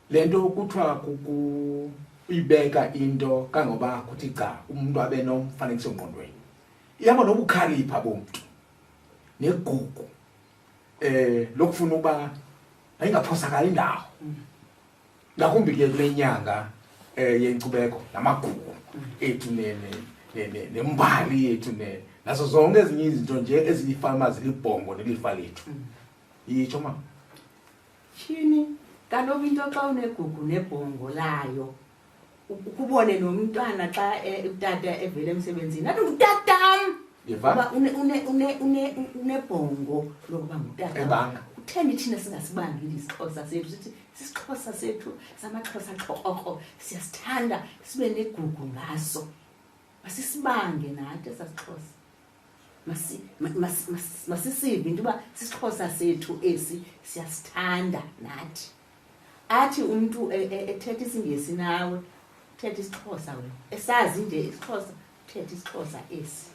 Le nto kuthiwa kukuyibeka into kangoba kuthi gca umuntu abe nomfanekiso ngqondweni. Ihamba nobukhalipha bomntu negugu. Lokufuna uba ayingaphosakali indawo, ngakumbi ke kule nyanga yenkcubeko namagugu ethu nembali yethu nazo zonke ezinye izinto nje eziyifama zilibhongo nelifa lethu. Yitsho, mama. Tyhini, kaloku into xa unegugu nebhongo layo, ukubone nomntwana xa utata evela emsebenzini athi, "Ngutatam." Yiva. Kuba unebhongo lokuba ngutata. Ebanga. Kutheni thina singasibangeli isiXhosa sethu, sithi sisiXhosa sethu samaXhosa xhokrokro, siyasithanda, sibe negugu ngaso? Masisibange nathi esasixhosa. Masisive into yoba sisiXhosa sethu esi, siyasithanda nathi. Athi umntu ethetha isiNgesi nawe, uthetha isiXhosa wena, esazi nje isiXhosa, uthetha isiXhosa esi.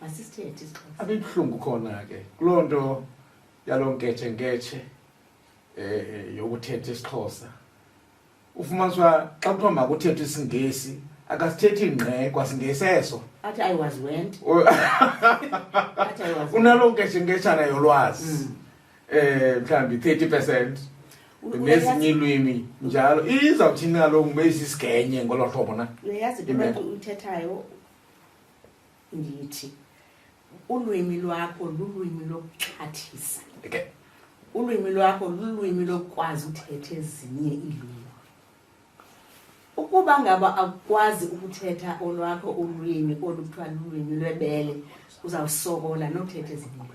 Masisithethe isiXhosa. Abebuhlungu khona ke kuloo nto yaloo nketshe nketshe yokuthetha isiXhosa. Ufumaniswa xa kuthiwa makuthethwe isiNgesi, akasithethi ngqe kwasiNgesi eso. Athi, "I was went." Athi, "I was." Unaloo nketshe nketshana yolwazi, mhlawumbi 30% nezinye iilwimi njalo. Izawuthini kaloku beyisisigenye ngolo hlobo na? Uyayazi into Imeko. loo uthethayo, ndithi ulwimi lwakho lulwimi lokuxhathisa. Ulwimi lwakho lulwimi lokukwazi uthetha ezinye iilwimi. Ukuba ngaba akukwazi ukuthetha olwakho ulwimi olu kuthiwa lulwimi lwebele, uzawusokola nothetha ezinye iilwimi.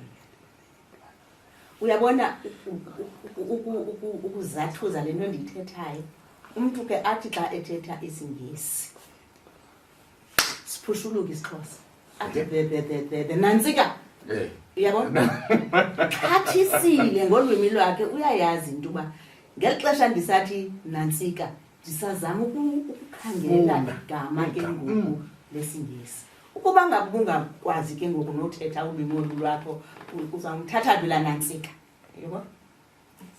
Uyabona, ukuzathuza le nto ndiyithethayo, umntu ke athi xa ethetha isiNgesi siphushuluke isiXhosa, athi, "The, the, the, the, the, nantsika." Uyabona, xhathisile ngolwimi lwakhe. Uyayazi into uba ngeli xesha ndisathi nantsika, ndisazama ukukhangela Funda. igama ke Igama. ngoku lesiNgesi. Ukuba ngabe ubungakwazi ke ngoku nothetha ulwimi olu lwakho, uzamthatha phi laa nantsika? Yabo,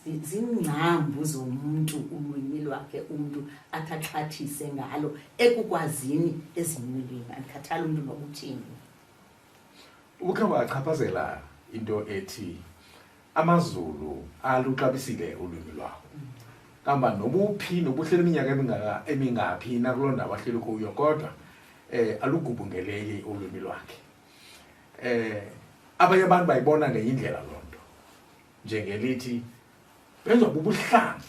zingcambu zomntu ulwimi lwakhe, umntu athi axhathise ngalo ekukwazini ezinye iilwimi. Andikhathali umntu noba uthini. Ubukhe wachaphazela into ethi amaZulu aluxabisile ulwimi lwawo, kamba nobuphi nobuhleli iminyaka emingaka emingaphi nakuloo ndawo ahleli kuyo, kodwa alugubungeleli ulwimi lwakhe. Abanye abantu bayibona ngenye indlela loo nto, njengelithi benziwa bubuhlanga,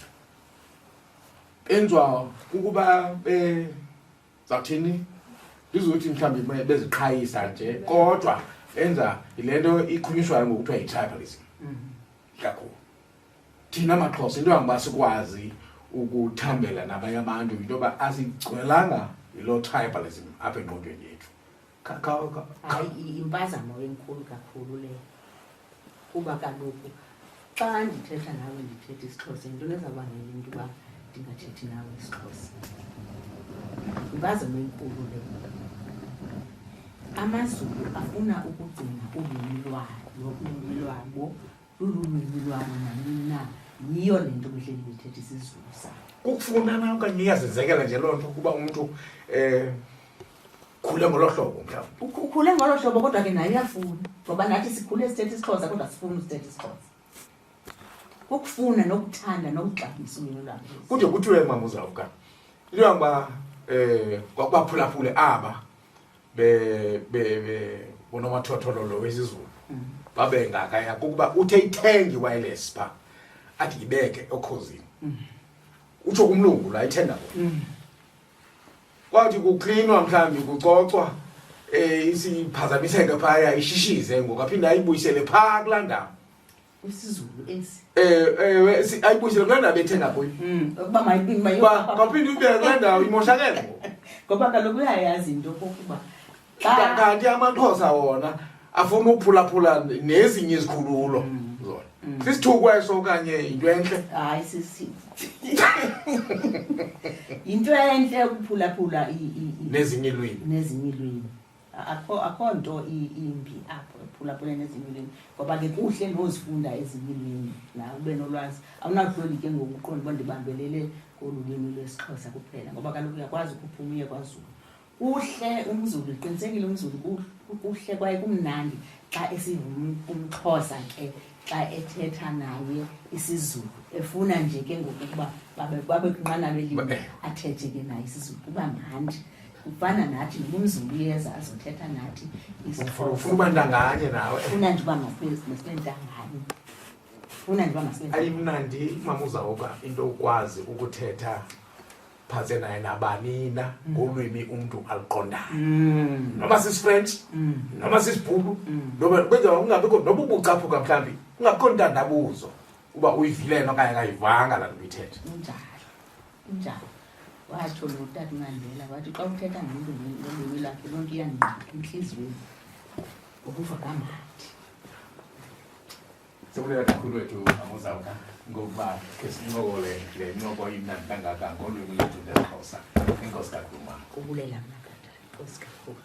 benziwa kukuba zawuthini, ndizothi mhlawumbi beziqhayisa nje, kodwa benza yile nto ikhunyishwayo ngokuthiwa yi-tribalism kakhulu. Thina maXhosa, into yangoba sikwazi ukuthambela nabanye abantu yinto yoba asigcwelanga yiloo tribalism apha engqondweni yethu. Hayi, impazamo enkulu kakhulu leyo, kuba kaloku xa ndithetha nawe ndithetha isiXhosa, yintoni ezawubangela into uba ndingathethi nawe isiXhosa? Impazamo enkulu leyo. AmaZulu afuna ukugcina ulwimi lwalo, ulwimi lwabo lululwimi lwabo nanini na. Yiyo le nto behleli bethetha isiZulu sabo. Kukufuna na okanye iyazenzekela nje loo nto kuba umntu khule ngolo hlobo mhlawumbi? Ukhule ngolo hlobo, kodwa ke naye uyafuna, ngoba nathi sikhule sithetha isiXhosa, kodwa sifuna usithetha isiXhosa. Kukufuna nokuthanda nokuxabisa ulwimi lwabo. Kude kuthiwe, mama uzawuka, into yokuba kwakubaphulaphule aba be be be bonomathotholo wesiZulu babe ngakaya, kukuba uthe ithenga i-wireless pha, athi ibeke okhozini, utsho kumlungu la ithenga kona. Kwathi kuklinwa mhlawumbi, kucocwa, isiphazamiseke phaya, ishishize, ngoku aphinde ayibuyisele phaa kulaa ndawo. IsiZulu esi. Ayibuyisele kulaa ndawo bethenga kuyo. Ukuba Uba baphinde uyibeke kulaa ndawo imoshakele ngoku. Ngoba kaloku uyayazi into okokuba Kanti amaXhosa wona afuna ukuphulaphula nezinye izikhululo zona. Sisithuko eso okanye yinto entle? Hayi, sisi yinto entle ukuphulaphula nezinye iilwimi. Nezinye iilwimi. Akho nto imbi apho ekuphulaphuleni nezinye iilwimi, ngoba ke kuhle nozifunda ezinye iilwimi nawe ube nolwazi. Awunawuhloli ke ngoku uqonda uba ndibambelele kolu lwimi lwesiXhosa kuphela, ngoba kaloku uyakwazi ukuphuma uye kwaZulu. Kuhle umZulu, qinisekile umZulu kuhle kwaye kumnandi xa esiva umXhosa ke. Xa ethetha naye isiZulu, efuna nje ke ngoku ukuba babe kwinqanaba elinye, athethe ke naye isiZulu, kuba mandi. Kufana nathi, noba umZulu uyeza azothetha nathi isiXhosa. Ufuna uba ntanganye nawe. Ufuna nje uba masibe ntanganye. Ufuna nje uba masibe ntanganye. Ayimnandi, mama uZawuka, into ukwazi ukuthetha phantse naye nabanina ngolwimi umntu aluqondayo. Noma sisiFrench, noma sisiBhulu, noma kwenziwa kungabikho noba ubucaphuka mhlawumbi, kungabikho ntandabuzo uba uyivile yena okanye akayivanga laa nto uyithetha. Kunjalo, kunjalo. Watsho notata uMandela wathi xa uthetha nomntu ngolwimi lwakhe loo nto iyangqika entliziyweni ngokuva kamandi. Sibulela kakhulu wethu Amuzawuka ngokuba khe sincokole le ncoko imnandi kangaka ngolwimi lwethu lesiXhosa. Enkosi kakhulu, mama. Kubulela mna, tata. Enkosi kakhulu.